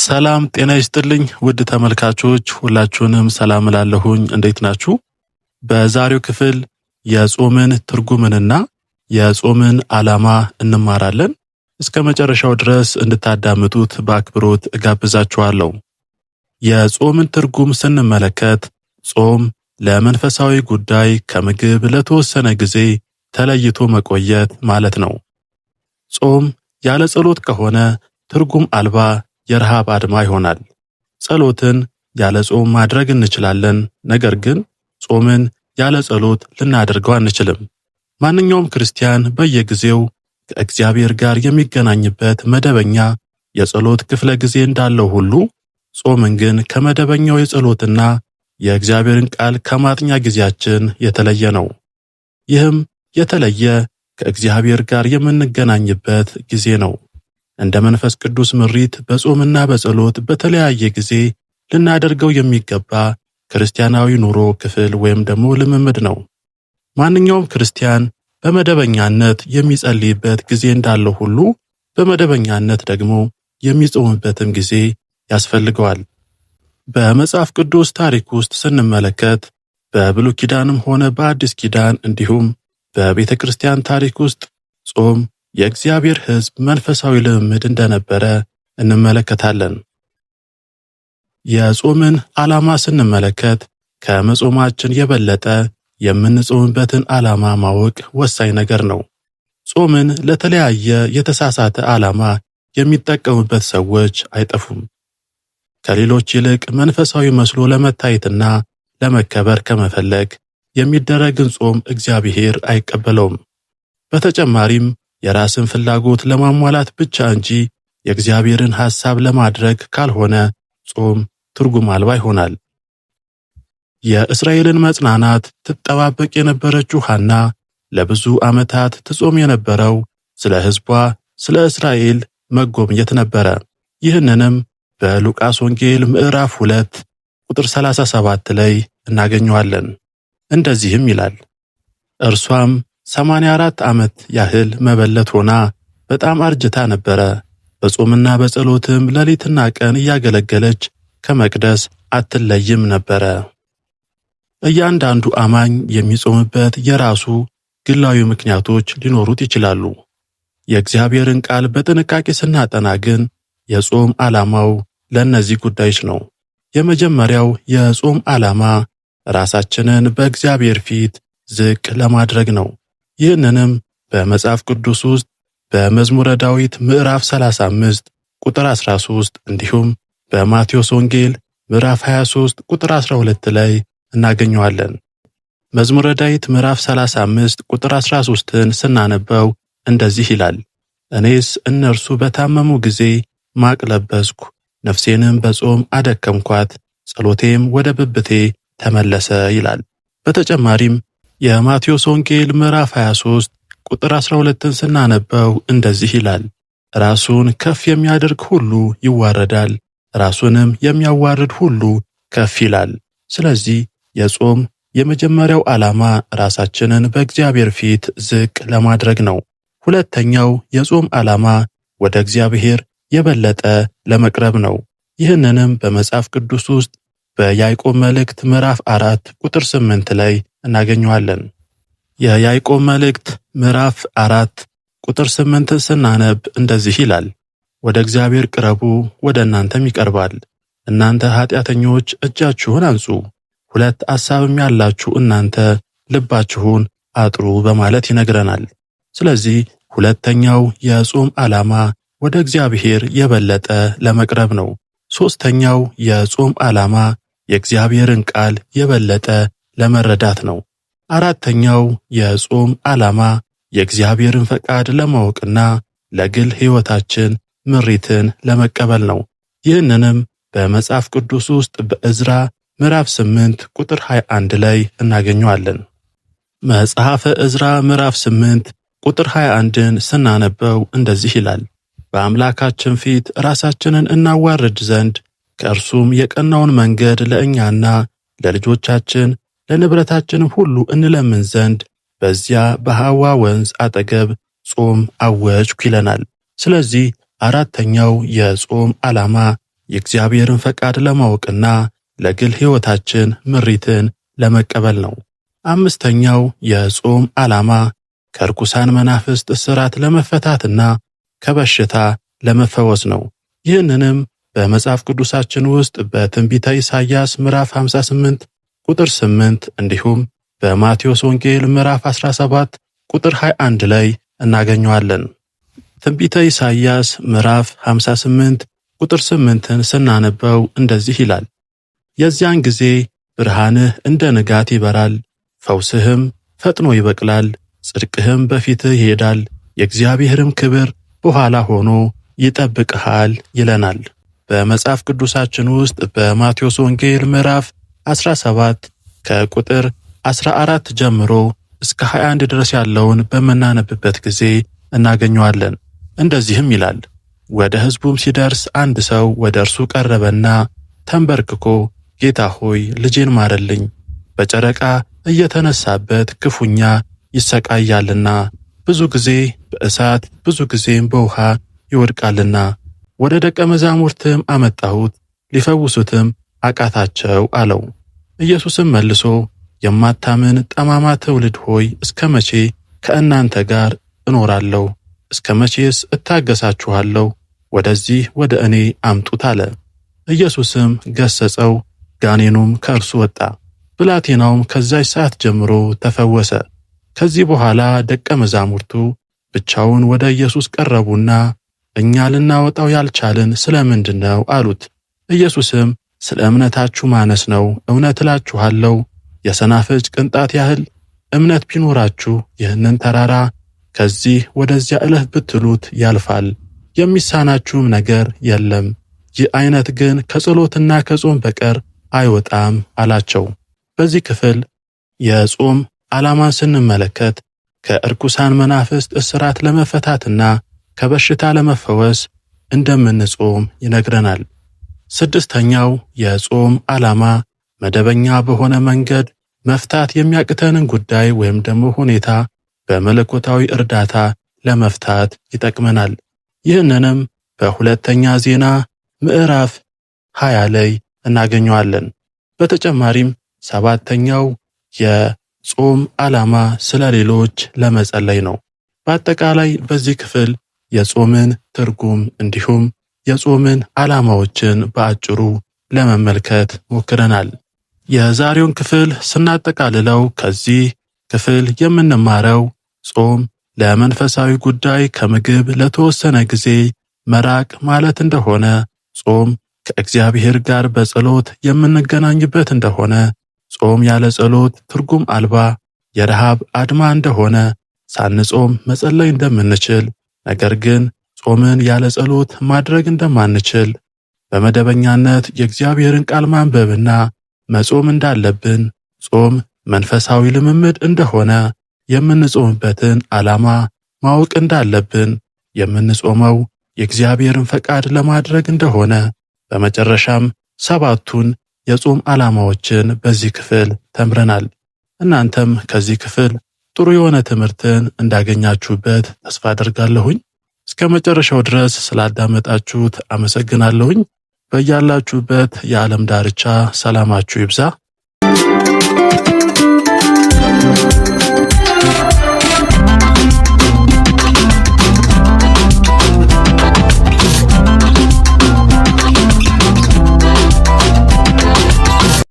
ሰላም ጤና ይስጥልኝ ውድ ተመልካቾች ሁላችሁንም ሰላም እላለሁኝ። እንዴት ናችሁ? በዛሬው ክፍል የጾምን ትርጉምንና የጾምን ዓላማ እንማራለን። እስከ መጨረሻው ድረስ እንድታዳምጡት በአክብሮት እጋብዛችኋለሁ። የጾምን ትርጉም ስንመለከት ጾም ለመንፈሳዊ ጉዳይ ከምግብ ለተወሰነ ጊዜ ተለይቶ መቆየት ማለት ነው። ጾም ያለ ጸሎት ከሆነ ትርጉም አልባ የረሃብ አድማ ይሆናል። ጸሎትን ያለ ጾም ማድረግ እንችላለን፣ ነገር ግን ጾምን ያለ ጸሎት ልናደርገው አንችልም። ማንኛውም ክርስቲያን በየጊዜው ከእግዚአብሔር ጋር የሚገናኝበት መደበኛ የጸሎት ክፍለ ጊዜ እንዳለው ሁሉ ጾምን ግን ከመደበኛው የጸሎትና የእግዚአብሔርን ቃል ከማጥኛ ጊዜያችን የተለየ ነው። ይህም የተለየ ከእግዚአብሔር ጋር የምንገናኝበት ጊዜ ነው። እንደ መንፈስ ቅዱስ ምሪት በጾምና በጸሎት በተለያየ ጊዜ ልናደርገው የሚገባ ክርስቲያናዊ ኑሮ ክፍል ወይም ደግሞ ልምምድ ነው። ማንኛውም ክርስቲያን በመደበኛነት የሚጸልይበት ጊዜ እንዳለው ሁሉ በመደበኛነት ደግሞ የሚጾምበትም ጊዜ ያስፈልገዋል። በመጽሐፍ ቅዱስ ታሪክ ውስጥ ስንመለከት በብሉይ ኪዳንም ሆነ በአዲስ ኪዳን እንዲሁም በቤተ ክርስቲያን ታሪክ ውስጥ ጾም የእግዚአብሔር ሕዝብ መንፈሳዊ ልምምድ እንደነበረ እንመለከታለን። የጾምን ዓላማ ስንመለከት ከመጾማችን የበለጠ የምንጾምበትን ዓላማ ማወቅ ወሳኝ ነገር ነው። ጾምን ለተለያየ የተሳሳተ ዓላማ የሚጠቀሙበት ሰዎች አይጠፉም። ከሌሎች ይልቅ መንፈሳዊ መስሎ ለመታየትና ለመከበር ከመፈለግ የሚደረግን ጾም እግዚአብሔር አይቀበለውም። በተጨማሪም የራስን ፍላጎት ለማሟላት ብቻ እንጂ የእግዚአብሔርን ሐሳብ ለማድረግ ካልሆነ ጾም ትርጉም አልባ ይሆናል። የእስራኤልን መጽናናት ትጠባበቅ የነበረችው ሐና ለብዙ ዓመታት ትጾም የነበረው ስለ ሕዝቧ ስለ እስራኤል መጎብኘት ነበረ። ይህንንም በሉቃስ ወንጌል ምዕራፍ 2 ቁጥር 37 ላይ እናገኘዋለን። እንደዚህም ይላል፣ እርሷም 84 ዓመት ያህል መበለት ሆና በጣም አርጅታ ነበረ። በጾምና በጸሎትም ሌሊትና ቀን እያገለገለች ከመቅደስ አትለይም ነበረ። እያንዳንዱ አማኝ የሚጾምበት የራሱ ግላዊ ምክንያቶች ሊኖሩት ይችላሉ። የእግዚአብሔርን ቃል በጥንቃቄ ስናጠና ግን የጾም ዓላማው ለእነዚህ ጉዳዮች ነው። የመጀመሪያው የጾም ዓላማ ራሳችንን በእግዚአብሔር ፊት ዝቅ ለማድረግ ነው። ይህንንም በመጽሐፍ ቅዱስ ውስጥ በመዝሙረ ዳዊት ምዕራፍ 35 ቁጥር 13 እንዲሁም በማቴዎስ ወንጌል ምዕራፍ 23 ቁጥር 12 ላይ እናገኘዋለን። መዝሙረ ዳዊት ምዕራፍ 35 ቁጥር 13ን ስናነበው እንደዚህ ይላል፣ እኔስ እነርሱ በታመሙ ጊዜ ማቅ ለበስኩ፣ ነፍሴንም በጾም አደከምኳት፣ ጸሎቴም ወደ ብብቴ ተመለሰ ይላል። በተጨማሪም የማቴዎስ ወንጌል ምዕራፍ 23 ቁጥር 12ን ስናነበው እንደዚህ ይላል፣ ራሱን ከፍ የሚያደርግ ሁሉ ይዋረዳል፣ ራሱንም የሚያዋርድ ሁሉ ከፍ ይላል። ስለዚህ የጾም የመጀመሪያው ዓላማ ራሳችንን በእግዚአብሔር ፊት ዝቅ ለማድረግ ነው። ሁለተኛው የጾም ዓላማ ወደ እግዚአብሔር የበለጠ ለመቅረብ ነው። ይህንንም በመጽሐፍ ቅዱስ ውስጥ በያዕቆብ መልእክት ምዕራፍ 4 ቁጥር 8 ላይ እናገኘዋለን። የያዕቆብ መልእክት ምዕራፍ 4 ቁጥር 8 ስናነብ እንደዚህ ይላል፣ ወደ እግዚአብሔር ቅረቡ፣ ወደ እናንተም ይቀርባል። እናንተ ኃጢአተኞች እጃችሁን አንጹ፣ ሁለት አሳብም ያላችሁ እናንተ ልባችሁን አጥሩ በማለት ይነግረናል። ስለዚህ ሁለተኛው የጾም ዓላማ ወደ እግዚአብሔር የበለጠ ለመቅረብ ነው። ሦስተኛው የጾም ዓላማ የእግዚአብሔርን ቃል የበለጠ ለመረዳት ነው። አራተኛው የጾም ዓላማ የእግዚአብሔርን ፈቃድ ለማወቅና ለግል ሕይወታችን ምሪትን ለመቀበል ነው። ይህንንም በመጽሐፍ ቅዱስ ውስጥ በዕዝራ ምዕራፍ 8 ቁጥር 21 ላይ እናገኘዋለን። መጽሐፈ ዕዝራ ምዕራፍ 8 ቁጥር 21ን ስናነበው እንደዚህ ይላል፣ በአምላካችን ፊት ራሳችንን እናዋርድ ዘንድ ከእርሱም የቀናውን መንገድ ለእኛና ለልጆቻችን ለንብረታችንም ሁሉ እንለምን ዘንድ በዚያ በሐዋ ወንዝ አጠገብ ጾም አወጅኩ ይለናል። ስለዚህ አራተኛው የጾም ዓላማ የእግዚአብሔርን ፈቃድ ለማወቅና ለግል ሕይወታችን ምሪትን ለመቀበል ነው። አምስተኛው የጾም ዓላማ ከርኩሳን መናፍስት እስራት ለመፈታትና ከበሽታ ለመፈወስ ነው። ይህንንም በመጽሐፍ ቅዱሳችን ውስጥ በትንቢተ ኢሳይያስ ምዕራፍ 58 ቁጥር 8 እንዲሁም በማቴዎስ ወንጌል ምዕራፍ 17 ቁጥር 21 ላይ እናገኘዋለን። ትንቢተ ኢሳይያስ ምዕራፍ 58 ቁጥር 8ን ስናነበው እንደዚህ ይላል፣ የዚያን ጊዜ ብርሃንህ እንደ ንጋት ይበራል፣ ፈውስህም ፈጥኖ ይበቅላል፣ ጽድቅህም በፊትህ ይሄዳል፣ የእግዚአብሔርም ክብር በኋላ ሆኖ ይጠብቅሃል ይለናል። በመጽሐፍ ቅዱሳችን ውስጥ በማቴዎስ ወንጌል ምዕራፍ 17 ከቁጥር 14 ጀምሮ እስከ 21 ድረስ ያለውን በምናነብበት ጊዜ እናገኘዋለን። እንደዚህም ይላል፣ ወደ ሕዝቡም ሲደርስ አንድ ሰው ወደ እርሱ ቀረበና ተንበርክኮ ጌታ ሆይ ልጄን ማርልኝ፣ በጨረቃ እየተነሳበት ክፉኛ ይሰቃያልና፣ ብዙ ጊዜ በእሳት ብዙ ጊዜም በውሃ ይወድቃልና። ወደ ደቀ መዛሙርትም አመጣሁት፣ ሊፈውሱትም አቃታቸው አለው። ኢየሱስም መልሶ የማታምን ጠማማ ትውልድ ሆይ እስከ መቼ ከእናንተ ጋር እኖራለሁ? እስከ መቼስ እታገሳችኋለሁ? ወደዚህ ወደ እኔ አምጡት አለ። ኢየሱስም ገሰጸው፣ ጋኔኑም ከእርሱ ወጣ። ብላቴናውም ከዛች ሰዓት ጀምሮ ተፈወሰ። ከዚህ በኋላ ደቀ መዛሙርቱ ብቻውን ወደ ኢየሱስ ቀረቡና እኛ ልናወጣው ያልቻልን ስለምንድን ነው አሉት። ኢየሱስም ስለ እምነታችሁ ማነስ ነው፣ እውነት እላችኋለሁ የሰናፍጭ ቅንጣት ያህል እምነት ቢኖራችሁ ይህንን ተራራ ከዚህ ወደዚያ እለፍ ብትሉት ያልፋል፣ የሚሳናችሁም ነገር የለም። ይህ አይነት ግን ከጸሎትና ከጾም በቀር አይወጣም አላቸው። በዚህ ክፍል የጾም ዓላማን ስንመለከት ከእርኩሳን መናፍስት እስራት ለመፈታትና ከበሽታ ለመፈወስ እንደምንጾም ይነግረናል። ስድስተኛው የጾም ዓላማ መደበኛ በሆነ መንገድ መፍታት የሚያቅተንን ጉዳይ ወይም ደግሞ ሁኔታ በመለኮታዊ እርዳታ ለመፍታት ይጠቅመናል። ይህንንም በሁለተኛ ዜና ምዕራፍ 20 ላይ እናገኘዋለን። በተጨማሪም ሰባተኛው የጾም ዓላማ ስለ ሌሎች ለመጸለይ ነው። በአጠቃላይ በዚህ ክፍል የጾምን ትርጉም እንዲሁም የጾምን ዓላማዎችን በአጭሩ ለመመልከት ሞክረናል። የዛሬውን ክፍል ስናጠቃልለው ከዚህ ክፍል የምንማረው ጾም ለመንፈሳዊ ጉዳይ ከምግብ ለተወሰነ ጊዜ መራቅ ማለት እንደሆነ፣ ጾም ከእግዚአብሔር ጋር በጸሎት የምንገናኝበት እንደሆነ፣ ጾም ያለ ጸሎት ትርጉም አልባ የረሃብ አድማ እንደሆነ፣ ሳንጾም መጸለይ እንደምንችል፣ ነገር ግን ጾምን ያለ ጸሎት ማድረግ እንደማንችል፣ በመደበኛነት የእግዚአብሔርን ቃል ማንበብና መጾም እንዳለብን፣ ጾም መንፈሳዊ ልምምድ እንደሆነ፣ የምንጾምበትን ዓላማ ማወቅ እንዳለብን፣ የምንጾመው የእግዚአብሔርን ፈቃድ ለማድረግ እንደሆነ፣ በመጨረሻም ሰባቱን የጾም ዓላማዎችን በዚህ ክፍል ተምረናል። እናንተም ከዚህ ክፍል ጥሩ የሆነ ትምህርትን እንዳገኛችሁበት ተስፋ አደርጋለሁኝ። እስከ መጨረሻው ድረስ ስላዳመጣችሁት አመሰግናለሁኝ። በያላችሁበት የዓለም ዳርቻ ሰላማችሁ ይብዛ።